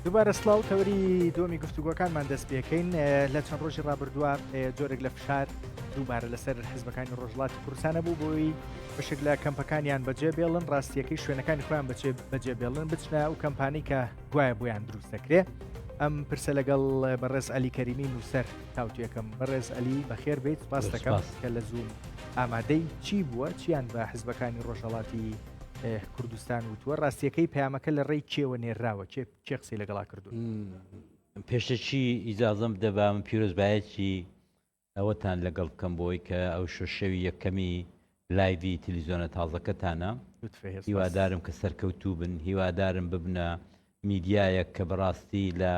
دووبارە سڵاو تەوەری دووەمی گفتوگۆکانمان دەست پێکەین لە چەند ڕۆژی ڕابردووە جۆرێک لە فشار دووبارە لەسەر حزبەکانی ڕۆژهەڵاتی کوردستانە بوو بۆی بەشێک لە کەمپەکانیان بەجێ بێڵن ڕاستیەکەی شوێنەکانی خۆیان بەچێ بەجێ بێڵن بچنە ئەو کەمپانی کە گوایە بۆیان دروست دەکرێ ئەم پرسە لەگەڵ بەڕێز عەلی کەریمی نووسەر تاوتوێکەم بەڕێز عەلی بەخێر بیت سپاس دەکەم کە لە زووم ئامادەی چی بووە چیان بە حزبەکانی ڕۆژهەڵاتی کوردستان وتووە ڕاستیەکەی پەیامەکە لە ڕێی کێوە نێراوە کێ کێ قسەی لەگەڵا کردو؟ پێشەکی ئیجازەم بدە با من پیرۆزبایەکی ئەوەتان لەگەڵ بکەم بۆی کە ئەو شۆ شەوی یەکەمی live ی تلیزیۆنە تازەکەتانە هیوادارم کە سەرکەوتوو بن هیوادارم ببنە میدیایەک کە بەڕاستی لە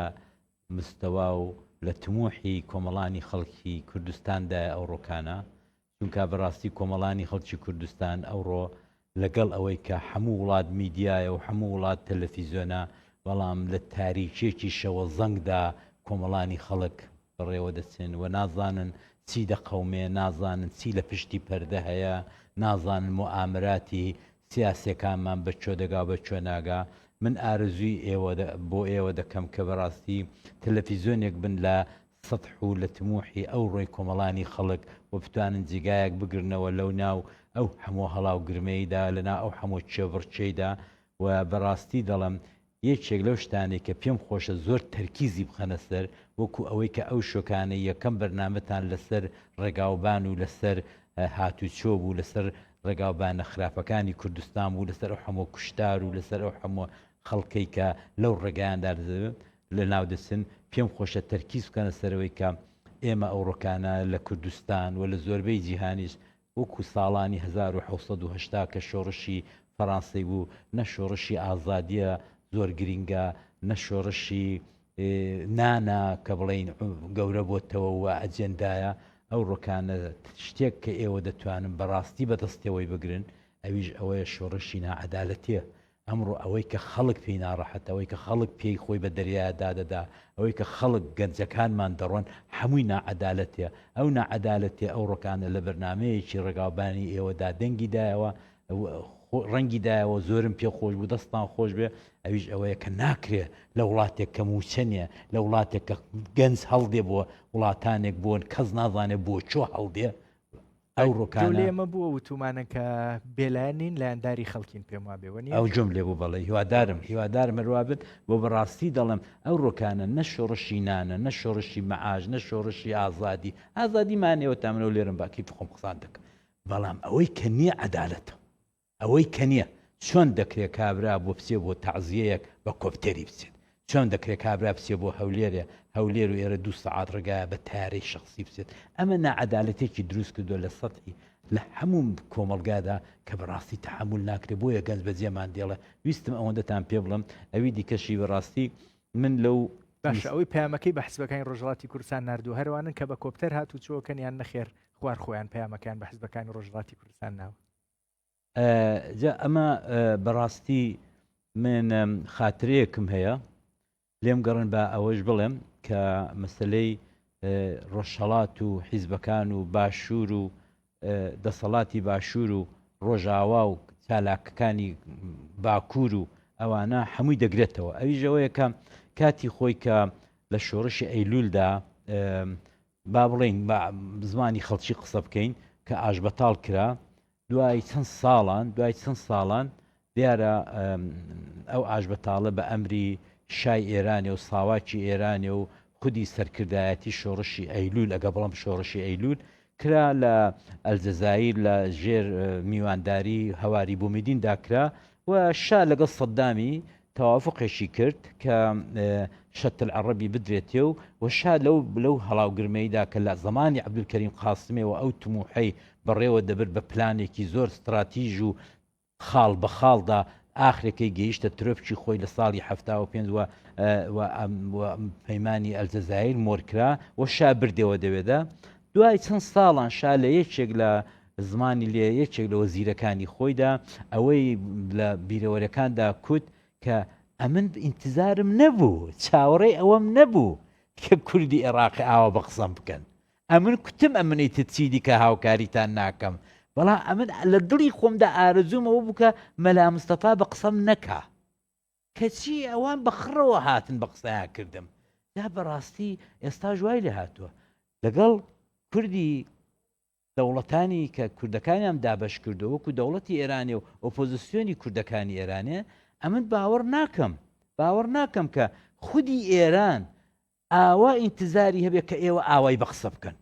مستەوا و لە تموحی کۆمەڵانی خەڵکی کوردستاندایە ئەوڕۆکانە چونکا بەڕاستی کۆمەڵانی خەڵکی کوردستان ئەوڕۆ لەگەڵ ئەوەی کە حەموو وڵات میدیایە و حەموو وڵات تەلەفیزیۆنە بەڵام لە تاریکیەکی شەوەزەنگدا کۆمەڵانی خەڵک بەڕێوە دەچن و نازانن چی دەقەومێ، نازانن چی لە پشتی پەردە هەیە، نازانن موئامەراتی سیاسیەکانمان بە کوێ دەگا و بە کوێ ناگا. من ئارەزووی ئێوە بۆ ئێوە دەکەم کە بەڕاستی تەلەفیزیۆنێک بن لە سەتح و لە تموحی ئەوڕۆی کۆمەڵانی خەڵک و بتوانن جیگایەک بگرنەوە لەو ناو ئەو حەمۆ هەڵاوگرمەیدا، لە ناو ئەو حەمۆ کێبڕکێیدا و بەڕاستی دەڵێم یەکێک لەو شتانەی کە پێم خۆشە زۆر تەرکیزی بخەنە سەر وەکو ئەوەی کە ئەو شۆکانەی یەکەم بەرنامەتان لەسەر ڕێگاوبان و لەسەر هاتوچۆ بوو لەسەر ڕێگاوبانە خراپەکانی کوردستان بوو لەسەر ئەو حەمۆ کوشتار و لەسەر ئەو حەمۆ خەڵکەی کە لەو ڕێگایاندا لەناو دەچن پێم خۆشە تەرکیز بکەنە سەرەوەی کە ئێمە ئەوڕۆکانە لە کوردستان و لە زۆربەی جیهانیش وەکو ساڵانی 1780 کە شۆڕشی فەرانسەی بوو، نە شۆڕشی ئازادییە زۆر گرینگە، نە شۆڕشی نانە کە بڵێین گەورە بۆتەوە و ئەجێندایە. ئەوڕۆکانە شتێک کە ئێوە دەتوانن بەڕاستی بەدەستەوەی بگرن، ئەویش ئەوەیە شۆڕشی ناعەدالەتییە. ئەمڕۆ ئەوەی کە خەڵک پێی ناڕەحەتە، ئەوەی کە خەڵک پێی خۆی بە دەریایا دادەدا، ئەوەی کە خەڵک گەنجەکانمان دەڕۆن، هەمووی ناعەدالەتیە. ئەو ناعەدالەتیە ئەوڕۆکانە لە بەرنامەیەکی ڕێگاوبانی ئێوەدا دەنگی دایەوە، ڕەنگی دایەوە، زۆرم پێ خۆش بوو، دەستتان خۆش بێ، ئەویش ئەوەیە کە ناکرێ لە وڵاتێک کە مووچە نییە، لە وڵاتێک کە گەنج هەڵدێ بۆ وڵاتانێک بۆن کەس نازانێ بۆ کوێ هەڵدێ، ئەو ڕۆکانە. لێ ئێمە بووە وتومانە کە بێلایەن نین لایەنداری خەڵکین پێم وابێ وەنیە؟ ئەو جۆم لێ بوو بەڵێ هیوادارم هیوادارم هەروا بن بۆ بەڕاستی دەڵێم ئەو ڕۆکانە نە شۆڕشی نانە نە شۆڕشی مەعاش نە شۆڕشی ئازادی ئازادی مانەوە تا منەوە لێرم با کەیفی خۆم قسان دەکەم بەڵام ئەوەی کە نییە عەدالەتە ئەوەی کە نیە چۆن دەکرێ کابرا بۆ بچێ بۆ تەعزیەیەک بە کۆپتەری بچێت؟ چۆن دەکرێ کابرا بچێ بۆ هەولێرێ، هەولێر و ئێرە دوو سەعات ڕێگایە بە تەیارەی شەخسی بچێت؟ ئەمە ناعەدالەتێکی دروست کردوە لە سەتحی لە هەموو کۆمەڵگادا کە بەڕاستی تەحەمول ناکرێ بۆیە گەنج بەجێمان دێڵێ. ویستم ئەوەندەتان پێ بڵێم ئەوی دیکەشی بەڕاستی من لەو باشە ئەوەی پەیامەکەی بە حزبەکانی ڕۆژهەڵاتی کوردستان ناردووە هەروانن کە بە کۆپتەر هاتوچۆکەن یان نەخێر خوار خۆیان پەیامەکەیان بە حزبەکانی ڕۆژهەڵاتی کوردستان ناوە؟ جا ئەمە بەڕاستی من خاترەیەکم هەیە لێم گەڕن بە ئەوەش بڵێم کە مەسلەی ڕۆژهەڵات و حیزبەکان و باشوور و دەسەڵاتی باشوور و ڕۆژاوا و چالاکەکانی باکوور و ئەوانە هەمووی دەگرێتەوە ئەویش ئەوەیە کە کاتی خۆی کە لە شۆڕشی ئەیلولدا با بڵێین بە زمانی خەڵکی قسە بکەین کە ئاشبەتاڵ کرا دوای چەند ساڵان دوای چەند ساڵان دیارە ئەو ئاشبەتاڵە بە ئەمری شای ئێرانێ و ساواکی ئێرانێ و خودی سەرکردایەتی شۆڕشی ئەیلول ئەگە بڵم شۆڕشی ئەیلول کرا لە ئەلجەزایر لە ژێر میوانداری هەواری بومیدیندا کرا و شا لەگەڵ سەدامی تەوافوقێکی کرد کە شەت العەڕەبی بدرێتێ و و شا لەو لەو هەڵاوگرمەیدا کە لە زەمانی عەبدولکەریم قاسمێوە ئەو تموحەی بەڕێوە دەبرد بە پلانێکی زۆر ستڕاتیژ و خاڵ بە خاڵدا ئاخرەکەی گەیشتە ترۆپکی خۆی لە ساڵی 75 و و پەیمانی ئەلجەزایر مۆرکرا و شا بردەوە دەوێدا دوای چەند ساڵان شا لە یەکێک لە زمانی لێ یەکێک لە وەزیرەکانی خۆیدا ئەوەی لە بیرەوەرەکاندا کوت کە ئەمن ئینتزارم نەبوو چاوەڕێی ئەوەم نەبوو کە کوردی ئێڕاقی ئاوا بە قسەم بکەن ئەمن کوتم ئەمن ئیتر چی دیکە هاوکاریتان ناکەم بەڵام ئەمن لە دڵی خۆمدا ئارەزووم ئەوە بوو کە مەلا مستەفا بە قسەم نەکا. کەچی ئەوان بە خڕەوە هاتن بە قسەیان کردم. جا بەڕاستی ئێستاش وای لێ هاتووە لەگەڵ کوردی دەوڵەتانی کە کوردەکانیان دابەش کردووە وەکو دەوڵەتی ئێرانێ و ئۆپۆزسیۆنی کوردەکانی ئێرانێ، ئەمن باوەڕ ناکەم، باوەڕ ناکەم کە خودی ئێران ئاوا ئینتزاری هەبێ کە ئێوە ئاوای بە قسە بکەن.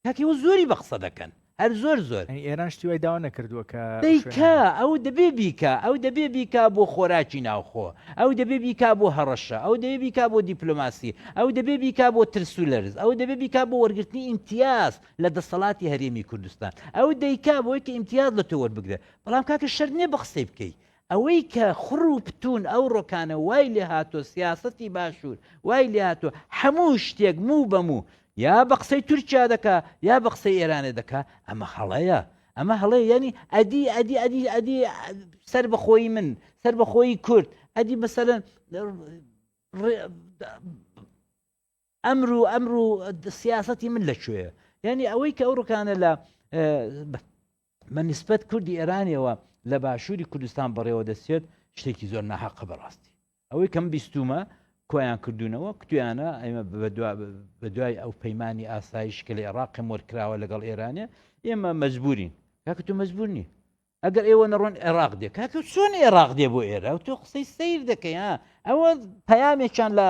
کاک ئێوە زۆری بە قسە دەکەن، هەر زۆر زۆر. یانی ئێران شتی وای داوا نەکردووە کە دەیکا، ئەو دەبێ بیکا، ئەو دەبێ بیکا بۆ خۆراکی ناوخۆ، ئەو دەبێ بیکا بۆ هەڕەشە، ئەو دەبێ بیکا بۆ دیپلۆماسی، ئەو دەبێ بیکا بۆ ترس و لەرز، ئەو دەبێ بیکا بۆ وەرگرتنی ئیمتیاز لە دەسەڵاتی هەرێمی کوردستان. ئەو دەیکا بۆی کە ئیمتیاز لە تۆ وەربگرێ. بەڵام کاکە شەرت نییە بە قسەی بکەی. ئەوەی کە خڕ و پتوون ئەو ڕۆکانە وای لێ هاتووە سیاسەتی باشوور وای لێ هاتووە هەموو شتێک موو بە موو یا بە قسەی تورکیا دەکا یا بە قسەی ئێرانێ دەکا ئەمە هەڵەیە. ئەمە هەڵەیە یانی ئەدی ئەدی ئەدی ئەدی سەربەخۆیی من سەربەخۆیی کورد ئەدی مەسەلەن ئەمر و ئەمر و سیاسەتی من لە کوێیە یعنی ئەوەی کە ئەو ڕکانە لە بە نسبەت کوردی ئێرانیەوە لە باشووری کوردستان بەڕێوە دەچێت شتێکی زۆر ناحەقە بەڕاستی ئەوەی کەم بیستومە کۆیان کردوونەوە کوتیانە ئێمە بە دوای ئەو پەیمانی ئاسایش کە لە عێراقی مۆرکراوە لەگەڵ ئێرانێ ئێمە مەجبورین کاکە تۆ مەجبور نی ئەگەر ئێوە نەڕۆن عێراق دێ کاکە چۆن عێراق دێ بۆ ئێرە تۆ قسەی سیر دەکەی ها ئەوە پەیامێکیان لە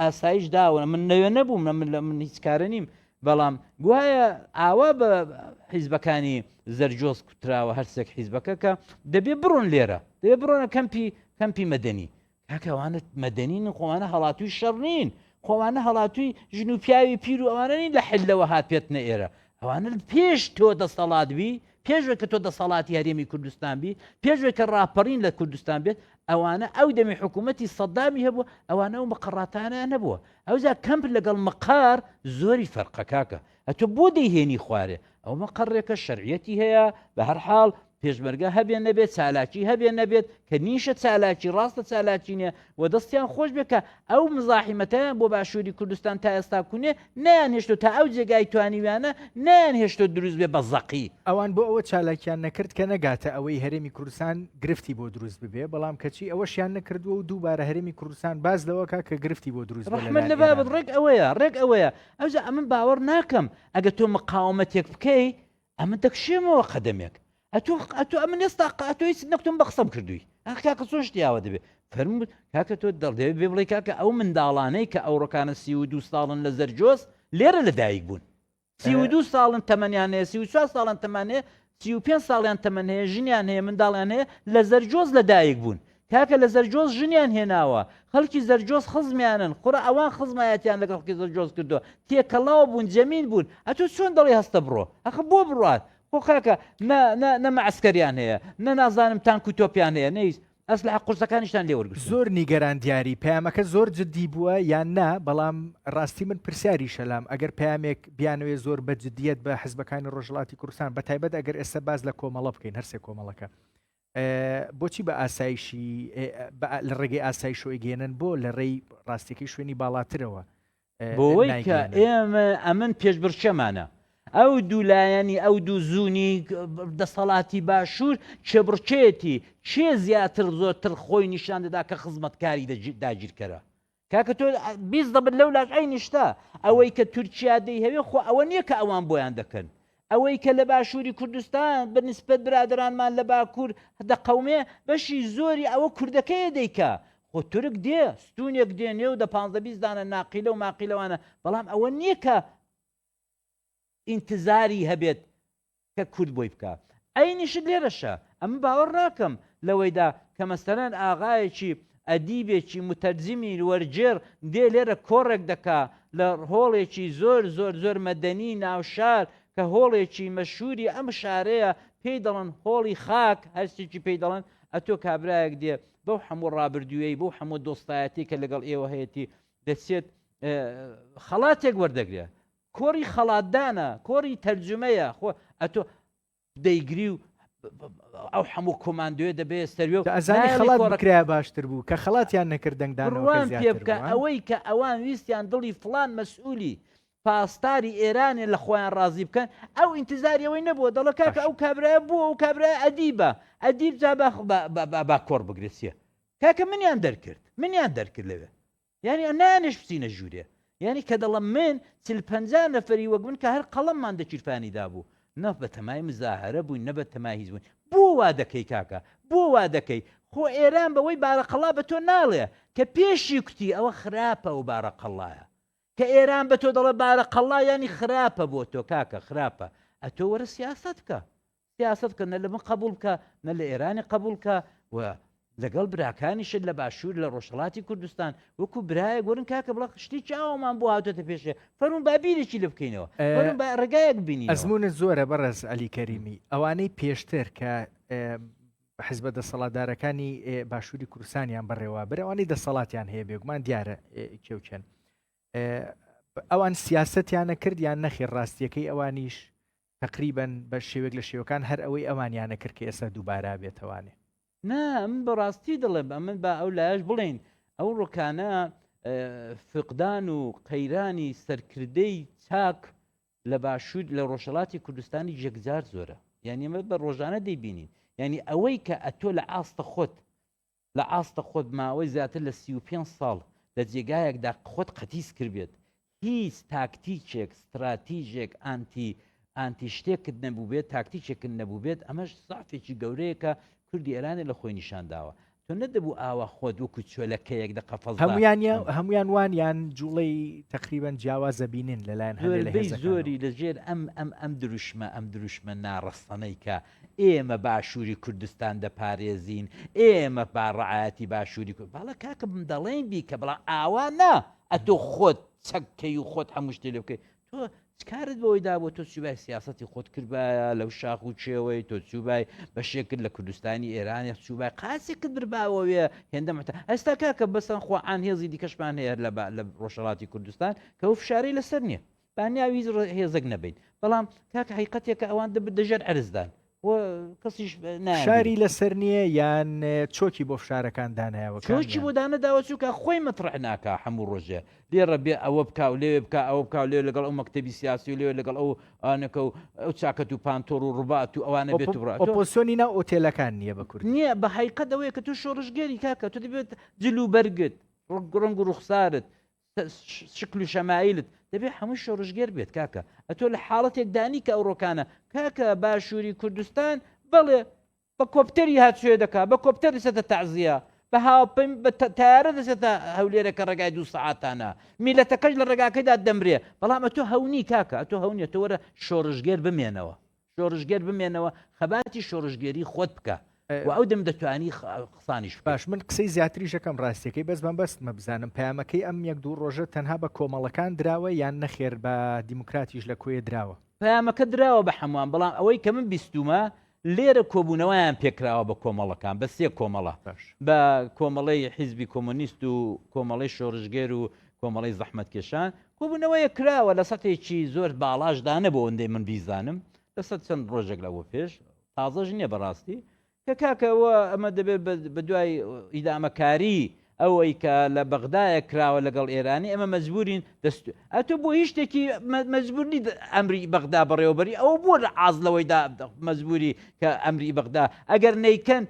ئاسایش داوە من نەوێ نەبووم نە من لە من هیچ کارە نیم بەڵام گوایە ئاوا بە حیزبەکانی زەرجۆز کوتراوە هەرسێک حیزبەکە کە دەبێ بڕۆن لێرە دەبێ بڕۆنە کەمپی کەمپی مەدەنی کاکە ئەوانە مەدەنین خۆوانە هەڵاتووی شەڕ نین خۆوانە هەڵاتووی ژن و پیاوی پیر و ئەوانە نین لە حلەوە هات پێتنە ئێرە ئەوانە پێش تۆ دەسەڵات بی پێشوە کە تۆ دەسەڵاتی هەرێمی کوردستان بی پێشوە کە ڕاپەڕین لە کوردستان بێت ئەوانە ئەو دەمی حکوومەتی سەدامی هەبوو ئەوانە ئەو مقڕاتانیان نەبووە ئەوجا کەمپ لەگەڵ مقار زۆری فەرقە کاکە ئەتۆ بۆ دەیهێنی خوارێ ئەو مەقەڕێکە شەرعیەتی هەیە بە هەر حاڵ پێشمەرگە هەبێ نەبێت چالاکی هەبێ نەبێت کە نیشە چالاکی ڕاستە چالاکی نیە و دەستیان خۆش بێ کە ئەو مزاحیمەتەیان بۆ باشووری کوردستان تا ئێستا کونێ نەیان هێشتۆ تا ئەو جێگای توانیویانە نەیان هێشتۆ دروست بێ بە زەقی. ئەوان بۆ ئەوە چالاکیان نەکرد کە نەگاتە ئەوەی هەرێمی کوردستان گرفتی بۆ دروست ببێ بەڵام کەچی ئەوەشیان نەکردووە و دووبارە هەرێمی کوردستان باس لەوە کا کە گرفتی بۆ دروست بێ ڕەحمەت لەلایەن لە بابت ئێرانەوە. ڕێک ئەوەیە ڕێک ئەوەیە ئەوجا ئەمن باوەڕ ناکەم ئەگەر تۆ مقاومەتێک بکەی ئەمن دەکشێمەوە قەدەمێک ئەتۆ ئەتۆ ئەمن ئێستا ئەتۆ هیچ نەکتم بە قسەم کردووی ئەخ کاکە چۆن شتی ئاوا دەبێ فەرموو کاکە تۆ دڵ دەبێ بێ بڵێ کاکە ئەو منداڵانەی کە ئەوڕۆکانە 32 ساڵن لە زەرجۆز لێرە لە دایک بوون 32 ساڵن تەمەنیان هەیە 34 ساڵن تەمەن هەیە 35 ساڵیان تەمەن هەیە ژنیان هەیە منداڵیان هەیە لە زەرجۆز لە دایک بوون کاکە لە زەرجۆز ژنیان هێناوە خەڵکی زەرجۆز خزمیانن خوڕە ئەوان خزمایەتیان لەگەڵ خەڵکی زەرجۆز کردووە تێکەڵاو بوون جەمین بوون ئەتۆ چۆن دەڵێی هەستە بڕۆ ئەخە بۆ بڕوات خۆ کاکە نە نە نە مەعسکەریان هەیە نە نازانم تانک و تۆپیان هەیە نە هیچ ئەسلحە قورسەکانیشتان لێ وەرگرتوون. زۆر نیگەران دیاری پەیامەکە زۆر جدی بووە یان نا بەڵام ڕاستی من پرسیاریشە لام ئەگەر پەیامێک بیانەوێ زۆر بە جدیەت بە حزبەکانی ڕۆژهەڵاتی کوردستان بە تایبەت ئەگەر ئێستا باس لە کۆمەڵە بکەین هەرسێ کۆمەڵەکە بۆچی بە ئاسایشی لە ڕێگەی ئاسایشەوە گەێنن بۆ لە ڕێی ڕاستیەکەی شوێنی باڵاترەوە بۆوەی کە ئێمە ئەمن پێشبڕکێمانە ئەو دوو لایەنی ئەو دوو زوونی دەسەڵاتی باشوور کێبڕکێتی کێ زیاتر زۆرتر خۆی نیشان دەدا کە خزمەتکاری داگیرکەرە کاکە تۆ 20 دەبت لەو لاش ئەی نیشتە ئەوەی کە تورکیا دەیهەوێ خۆ ئەوە نییە کە ئەوان بۆیان دەکەن ئەوەی کە لە باشووری کوردستان بە نیسبەت برادەرانمان لە باکوور دەقەومێ بەشی زۆری ئەوە کوردەکەیە دەیکا خۆ تورک دێ ستوونێک دێنێ و دە پانزە 20 دانە ناقیلە و ماقیلەوانە بەڵام ئەوە نییە کە ئینتزاری هەبێت کە کورد بۆی بکا. عەینی شت لێرەشە. ئەمن باوەڕ ناکەم لەوەیدا کە مەسەلەن ئاغایەکی ئەدیبێکی موتەرجمی وەرگێڕ دێ لێرە کۆڕێک دەکا لە هۆڵێکی زۆر زۆر زۆر مەدەنی ناوشار کە هۆڵێکی مەشهوری ئەم شارەیە پێی دەڵێن هۆڵی خاک هەرچێکی پێی دەڵێن ئەتۆ کابرایەک دێ بەو حەموو ڕابردوویەی بەو حەموو دۆستایەتی کە لەگەڵ ئێوە هەیەتی دەچێت خەڵاتێک وەردەگرێ کۆڕی خەڵاتدانە، کۆڕی تەرجومەیە، خۆ ئەتۆ دەیگری و ئەو هەموو کۆماندۆیە دەبێ سەروێ و ئەزانی نایەڵی خەڵات کۆڕەکە بکرایە باشتر بوو کە خەڵاتیان نەکرد دەنگدانەوەکە بڕوام پێ زیاتر بکە بوو ها؟ ئەوەی کە ئەوان ویستیان دڵی فڵان مەسئولی پاسداری ئێرانێ لە خۆیان ڕازی بکەن ئەو ئینتزاری ئەوەی نەبووە دەڵێ کاکە باشە. ئەو کابرایە بووە ئەو کابرایە ئەدیبە ئەدیب جا با با با با کۆڕ بگرێ چیە؟ کاکە منیان دەرکرد منیان دەرکرد لەوێ یانی نایانێش بچینە ژوورێ یانی کە دەڵم من چل پەنجا نەفەری وەک من کە هەر قەڵەممان دە کیرفانی دابوو نە بە تەمای مزاهەرە بووین نە بە تەمای هیچ بووین بۆ وا دەکەی کاکە بۆ وا دەکەی خۆ ئێران بەوەی بارەقەڵا بە تۆ ناڵێ کە پێشی کوتی ئەوە خراپە ئەو بارەقەڵایە کە ئێران بە تۆ دەڵێ بارەقەڵا یانی خراپە بۆ تۆ کاکە خراپە ئەتۆ وەرە سیاسەت بکە سیاسەت بکە نە لە من قبوڵ بکە نە لە ئێرانی قبوڵ کە و لەگەڵ براکانیشت لە باشوور لە ڕۆژهەڵاتی کوردستان وەکو برایەک وەرن کاکە بڵێ شتێکی ئاوامان بۆ هاتۆتە پێشێ فەرموون با بیرێکی لێ بکەینەوە فەرموون با ڕێگایەک ببینینەوە. ئەزموونت زۆرە بەڕێز عەلی کەریمی، ئەوانەی پێشتر کە حزبە دەسەڵاتدارەکانی باشووری کوردستانیان بەڕێوە برد، ئەوانەی دەسەڵاتیان هەیە بێگومان دیارە کێ و کێن، ئەوان سیاسەتیانە کرد یان نەخێر ڕاستیەکەی ئەوانیش تەقریبەن بە شێوەیەک لە شێوەکان هەر ئەوەی ئەوانیانە کرد کە ئێستا دووبارە بێتەوانێ. نا ئەمن بە ڕاستی دەڵێم ئەمن با ئەو لایەش بڵێین ئەو ڕکانە فقدان و قەیرانی سەرکردەی چاک لە باشوور لە ڕۆژهەڵاتی کوردستانی یەکجار زۆرە یعنی ئەمە بە ڕۆژانە دەیبینین یعنی ئەوەی کە ئەتۆ لە ئاستە خۆت لە ئاستە خۆت ماوەی زیاتر لە 35 ساڵ لە جێگایەکدا خۆت قەتیس کردبێت هیچ تاکتیکێک، ستراتیژێک، ئانتی ئانتی شتێکت نەبووبێت، تاکتیکێکت نەبووبێت، ئەمەش زەعفێکی گەورەیە کە کوردی ئێرانێ لە خۆی نیشان داوە. تۆ نەدەبوو ئاوا خۆت وەکوو چۆلەکەیەک دە قەفەزدا هەموویان یا هەموویان وان یان جووڵەی تەقریبەن جیاواز ئەبینن لە لایەن هەندێ لە زۆربەی هێزەکانەوە؟ زۆری لە ژێر ئەم ئەم ئەم دروشمە ئەم دروشمە ناڕەسەنەی کە ئێمە باشووری کوردستان دەپارێزین، ئێمە با ڕەعایەتی باشووری کورد بەڵێ کاکە دەڵێین بیکە بەڵام ئاوا نا ئەتۆ خۆت چەک کەی و خۆت هەموو شتێ لێ بکەی تۆ چ کارت بەوەی دابوو تۆ چوبای سیاسەتی خۆت کردبایە لەو شاخ و چێوەی تۆ چوبای بەشێکت لە کوردستانی ئێرانی چوبای قاسێکت برباوەوێ هێندە مەتە ئێستا کاکە بەسەن خۆعان هێزی دیکەشمان هەیە لە لە ڕۆژهەڵاتی کوردستان کە ئەو فشارەی لەسەر نییە با ناوی هیچ هێزێک نەبین بەڵام کاکە حقیقەتێکە ئەوان دەبێت دەژێر عەرزدان و کەسیش فشاری لەسەر نییە یان چۆکی بۆ فشارەکان دانایەوە چۆکی بۆ دانەداوە چووکە خۆی مەترح ناکا هەموو ڕۆژێ لێرە بێ ئەوە بکا و لێوێ بکا ئەوە بکا و لێ لەگەڵ ئەو مەکتەبی سیاسی و لێ لەگەڵ ئەو ئانەکە و ئەو چاکەت و پانتۆر و ڕبات و ئەوانە بێت و بڕا ئۆپۆزسیۆنی ناو ئۆتێلەکان نییە بە کوردی نییە بە حەقیقەت ئەوەیە کە تۆ شۆڕشگێری کاکە تۆ دەبێت جل و بەرگت ڕەنگ و ڕوخسارت شکل و شەمایلت دەبێ هەمووی شۆڕشگێر بێت کاکە ئەتۆ لە حاڵەتێک دانی کە ئەوڕۆکانە کاکە باشووری کوردستان بەڵێ بە کۆپتەری هاتوێ دەکا بە کۆپتەر دەچێتە تەعزیە بە هاوپەیم بە تایارە دەچێتە هەولێرە کە ڕێگای دوو سەعاتانە میلەتەکەش لە ڕێگاکەیدا دەمرێ بەڵام ئەتۆ هەونی کاکە ئەتۆ هەونیە تۆ وەرە شۆڕشگێر بمێنەوە شۆڕشگێر بمێنەوە خەباتی شۆڕشگێری خۆت بکە و ئەو دەم دەتوانی قسانیش بکەی. باش من قسەی زیاتریش ئەکەم ڕاستیەکەی بەس مەبەستمە بزانم پەیامەکەی ئەم یەک دوو ڕۆژە تەنها بە کۆمەڵەکان دراوە یان نەخێر بە دیموکراتیش لە کۆیە دراوە؟ پەیامەکە دراوە بە هەمووان بەڵام ئەوەی کە من بیستوومە لێرە کۆبوونەوەیان پێکراوە بە کۆمەڵەکان بە سێ کۆمەڵە باش. بە کۆمەڵەی حیزبی کۆمۆنیست و کۆمەڵەی شۆڕشگێر و کۆمەڵەی زەحمەتکێشان کۆبوونەوەیەک کراوە لە سەتێکی زۆر باڵاشدا نەبوو ئەوەندەی من بیزانم لەسەر چەند ڕۆژێک لەوە پێش تازەش نییە بەڕاستی کە کاکە ئەوە ئەمە دەبێت بە دوای ئیدامەکاری ئەوەی کە لە بەغدایە کراوە لەگەڵ ئێرانی ئەمە مەجبورین دەست ئەتۆ بۆ هیچ شتێکی مەجبور نیت ئەمری بەغدا بەڕێوەبەری ئەو بۆ لە عاز لەوەیدا مەجبوری کە ئەمری بەغدا ئەگەر نیکەن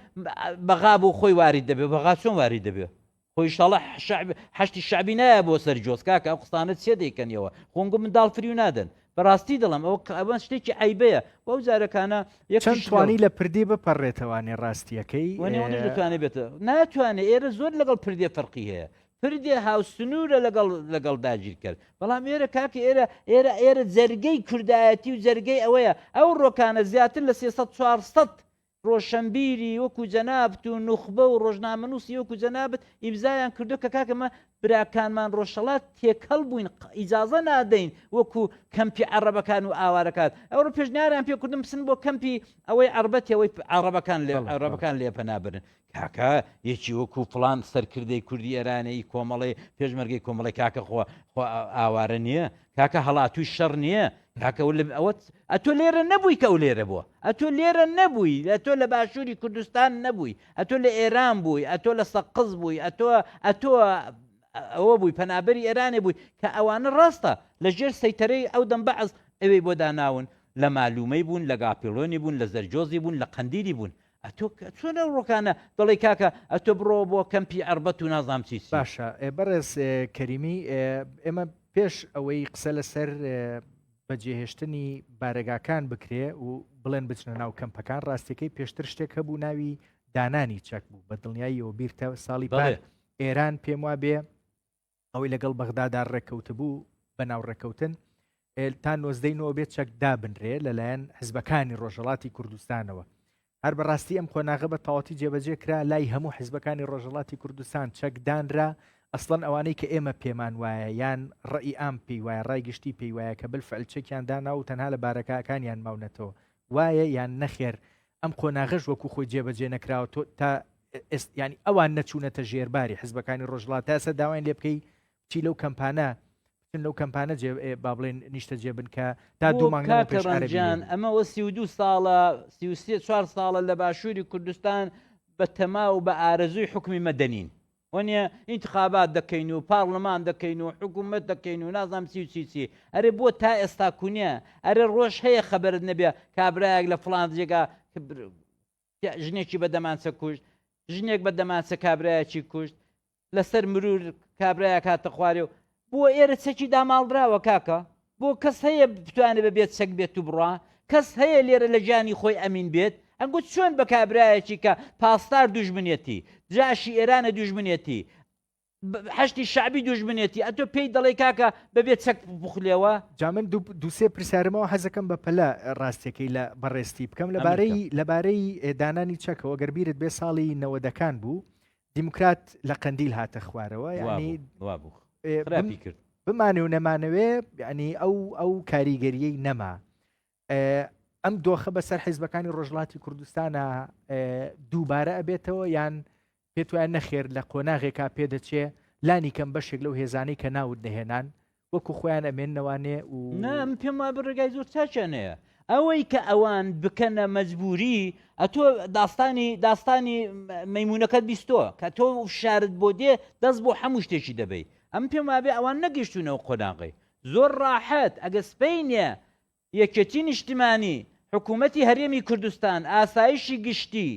بەغا بۆ خۆی وارد دەبێ بەغا چۆن وارد دەبێ خۆ ئیشاڵا شەعب حەشدی شەعبی نایە بۆ سەر جۆز کاکە ئەو قسانە چیە دەیکەنیەوە خۆنگو منداڵ فریو نادەن بەڕاستی دەڵێم ئەوە ئەوە شتێکی عەیبەیە و ئەو جارەکانە یەک چەند توانی لە پردێ بپەڕێتەوانێ ڕاستیەکەی وەنێ ئەوەندەش دەتوانێ بێتە ناتوانێ ئێرە زۆر لەگەڵ پردێ فەرقی هەیە پردێ هاوسنوورە لەگەڵ لەگەڵ داگیرکەر بەڵام ئێرە کاکە ئێرە ئێرە ئێرە جەرگەی کوردایەتی و جەرگەی ئەوەیە ئەو ڕۆکانە زیاتر لە 300 400 ڕۆشەنبیری وەکو جەنابت و نوخبە و ڕۆژنامەنووسی وەکو جەنابت ئیمزایان کردووە کە کاکە مە براکانمان ڕۆژهەڵات تێکەڵ بووین ئیجازە نادەین وەکو کەمپی عەڕەبەکان و ئاوارەکان ئەوڕۆ پێشنیاریان پێ کردم بچن بۆ کەمپی ئەوەی عەڕبەتی ئەوەی عەڕەبەکان لێ عەڕەبەکان لێ پەنا برن کاکە یەکی وەکو فڵان سەرکردەی کوردی ئێرانەی کۆمەڵی پێشمەرگەی کۆمەڵی کاکە خۆ خۆ ئاوارە نییە کاکە هەڵاتووی شەڕ نییە کاکە ئەوە ئەتۆ لێرە نەبووی کە ئەو لێرە بووە ئەتۆ لێرە نەبووی ئەتۆ لە باشووری کوردستان نەبووی ئەتۆ لە ئێران بووی ئەتۆ لە سەقز بووی ئەتۆ ئەتۆ ئەوە بووی پەنابەری ئێرانێ بووی کە ئەوانە ڕاستە لە ژێر سەیتەرەی ئەو دەم بەعس ئەوێی بۆ داناون لە مالومەی بوون لە گاپیڵۆنی بوون لە زەرجۆزی بوون لە قەندیلی بوون. ئەتۆ چۆن ئەو ڕۆکانە دەڵێ کاکە ئەتۆ بڕۆ بۆ کەمپی عەربەت و نازانم چی چی. باشە بەڕێز کەریمی ئێمە پێش ئەوەی قسە لەسەر بەجێهێشتنی بارەگاکان بکرێ و بڵێن بچنە ناو کەمپەکان ڕاستیەکەی پێشتر شتێک هەبوو ناوی دانانی چەک بوو بە دڵنیاییەوە بیرتە ساڵی پار ئێران پێم وابێ ئەوەی لەگەڵ بەغدادا ڕێککەوتبوو بە ناو ڕێککەوتن تا نۆزدەی نۆ بێت چەک دابنرێ لەلایەن حزبەکانی ڕۆژهەڵاتی کوردستانەوە. هەر بەڕاستی ئەم قۆناغە بە تەواتی جێبەجێ کرا لای هەموو حزبەکانی ڕۆژهەڵاتی کوردستان چەک دانرا ئەسڵەن ئەوانەی کە ئێمە پێمان وایە یان ڕەئی عام پێی وایە ڕای گشتی پێی وایە کە بالفعل چەکیان دانا و تەنها لە بارەگاکانیان ماونەتەوە وایە یان نەخێر ئەم قۆناغەش وەکو خۆی جێبەجێ نەکراوە تۆ تا ئێست یانی ئەوان نەچوونەتە ژێرباری حزبەکانی ڕۆژهەڵات تا ئێستا داوایان لێ بکەی بچی لەو کەمپانە بچن لەو کەمپانە جێ با بڵێن نیشتە جێ بن کە تا بۆ دوو مانگ لەمەو کاکە پێش عەرەبی ڕەنجان لێ بوو. ئەمە وە 32 ساڵە 33 چوار ساڵە لە باشووری کوردستان بە تەما و بە ئارەزووی حوکمی مەدەنین وەنیە ئینتخابات دەکەین و پارلمان دەکەین و حکوومەت دەکەین و نازانم چی و چی چی ئەرێ بۆ تا ئێستا کونیە ئەرێ ڕۆژ هەیە خەبەرت نەبێ کابرایەک لە فڵان جێگا ژنێکی بە دەمانچە کوشت ژنێک بە دەمانچە کابرایەکی کوشت لەسەر مرور کابرایەک هاتە خوارێ و بۆ ئێرە چەکی داماڵراوە کاکە بۆ کەس هەیە بتوانێت بە بێت چەک بێت و بڕا کەس هەیە لێرە لە گیانی خۆی ئەمین بێت ئەنگۆ چۆن بە کابرایەکی کە پاسدار دوژمنێتی جاشی ئێرانە دوژمنێتی حەشدی شەعبی دوژمنێتی ئەتۆ پێی دەڵێی کاکە بەبێ چەک بخولێوە؟ جا من دوو سێ پرسیارمەوە حەزەکەم بە پەلە ڕاستیەکەی لە بەڕێزتی بکەم لەبارەی لەبارەی دانانی چەکەوە گەر بیرت بێ ساڵی نەوەدەکان بوو دیموکرات لە قەندیل هاتە خوارەوە یعنی وابوو خراپی کرد بمانێ و نەمانەوێ یعنی ئەو ئەو کاریگەریەی نەما ئەم دۆخە بەسەر حیزبەکانی ڕۆژهەڵاتی کوردستانە دووبارە ئەبێتەوە یان پێت وایە نەخێر لە قۆناغێکا پێدەچێ لانی کەم بەشێک لەو هێزانەی کە ناوت دەهێنان وەکو خۆیان ئەمێننەوانێ و نا من پێم وابێ ڕێگای زۆر چاکیان هەیە ئەوەی کە ئەوان بکەنە مەجبوری ئەتۆ داستانی داستانی مەیمونەکەت بیستوە کە تۆ فشارت بۆ دێ دەست بۆ هەموو شتێکی دەبەی ئەم پێم وابێ ئەوان نەگەیشتونەوە قۆناغی زۆر ڕاحەت ئەگە سپەینێ یەکێتی نیشتمانی، حکوومەتی هەرێمی کوردستان، ئاسایشی گشتی،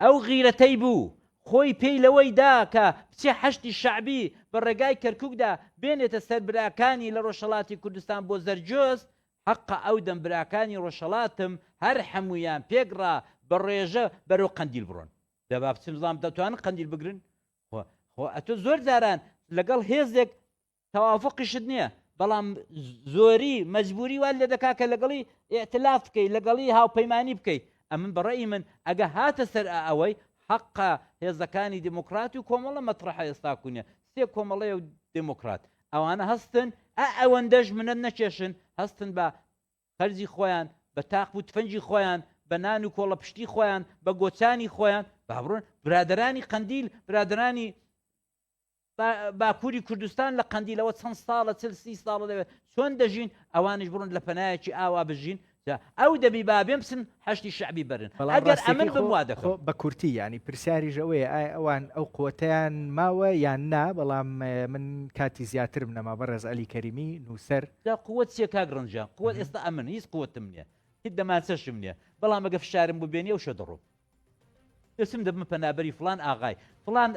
ئەو غیرەتەی بوو، خۆی پێی لەوەی دا کە بچێ حەشدی شەعبی بە ڕێگای کەرکووکدا بێنێتە سەر براکانی لە ڕۆژهەڵاتی کوردستان بۆ زەرگۆز، حەقە ئەو دەم براکانی ڕۆژهەڵاتم هەر حەموویان پێکڕا بە ڕێژە بەرەو قەندیل بڕۆن. دە با بچن بزانم دەتوانن قەندیل بگرن؟ خۆ خۆ ئەتۆ زۆر جاران لەگەڵ هێزێک تەوافقیشت نییە بەڵام زۆری مەجبوری وات لێ دەکا کە لەگەڵی ئیئتلاف بکەی لەگەڵی هاوپەیمانی بکەی ئەمن بە ڕەئی من ئەگە هاتە سەر ئەوەی حەقە هێزەکانی دیموکرات و کۆمەڵە مەتڕەحە ئێستا کونیە سێ کۆمەڵەیە و دیموکرات ئەوانە هەستن ئە ئەوەندەش منەت نەکێشن هەستن بە خەرجی خۆیان بە تاقم و تفەنگی خۆیان بە نان و کۆڵە پشتی خۆیان بە گۆچانی خۆیان با بڕۆن برادەرانی قەندیل برادەرانی باکووری کوردستان لە قەندیلەوە چەند ساڵە چل سی ساڵە لەوێ چۆن دەژین ئەوانیش بڕۆن لە پەنایەکی ئاوا بژین جا ئەو دەبی با بێن بچن حەشدی شەعبی بەرن بەڵام ئەگەر ئەمن ڕاستیەکەی بم خۆ وا خۆ دەکەم. بە کورتی یانی پرسیاریش ئەوەیە ئایا ئەوان ئەو قوتەیان ماوە یان نا بەڵام من کاتی زیاترم نەما بەڕێز عەلی کەریمی نووسەر. جا قوت چیە کاک ڕەنج جان قوت ئێستا ئەمن هیچ قوتم نیە هیچ دەمانچەشم نیە بەڵام ئەگە فشارم بۆ بێنی ئەو شەو دەڕۆم. دەچم دەبمە پەنابەری فڵان ئاغای فڵان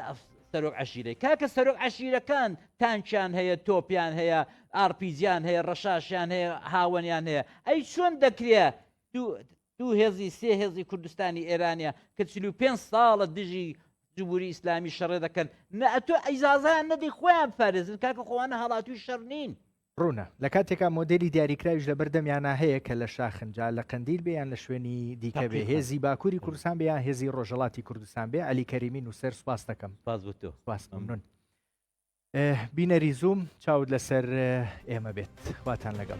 سەرۆک عەشیرەی کاکە سەرۆک عەشیرەکان تانکیان هەیە تۆپیان هەیە ئارپیجیان هەیە ڕەشاشیان هەیە هاوەنیان هەیە ئەی چۆن دەکرێ دوو هێزی سێ هێزی کوردستانی ئێرانە کە 45 ساڵە دژی جمهوری ئیسلامی شەڕێ دەکەن نە ئەتۆ ئیجازەیان نەدەی خۆیان بپارێزن کاکە خۆوانە هەڵاتووی شەڕ نین. ڕوونە. لە کاتێکا مۆدێلی دیاریکراویش لەبەر دەمیانا هەیە کە لە شاخن، جا لە قەندیل بێ یان لە شوێنی دیکە بێ، دەقیقەن. هێزی باکووری کوردستان بێ یان هێزی ڕۆژهەڵاتی کوردستان بێ. عەلی کەریمی نووسەر سوپاست دەکەم. سپاس بۆ تۆ. سپاس مەمنون. بینەری زووم چاوت لەسەر ئێمە بێت. خواتان لەگەڵ.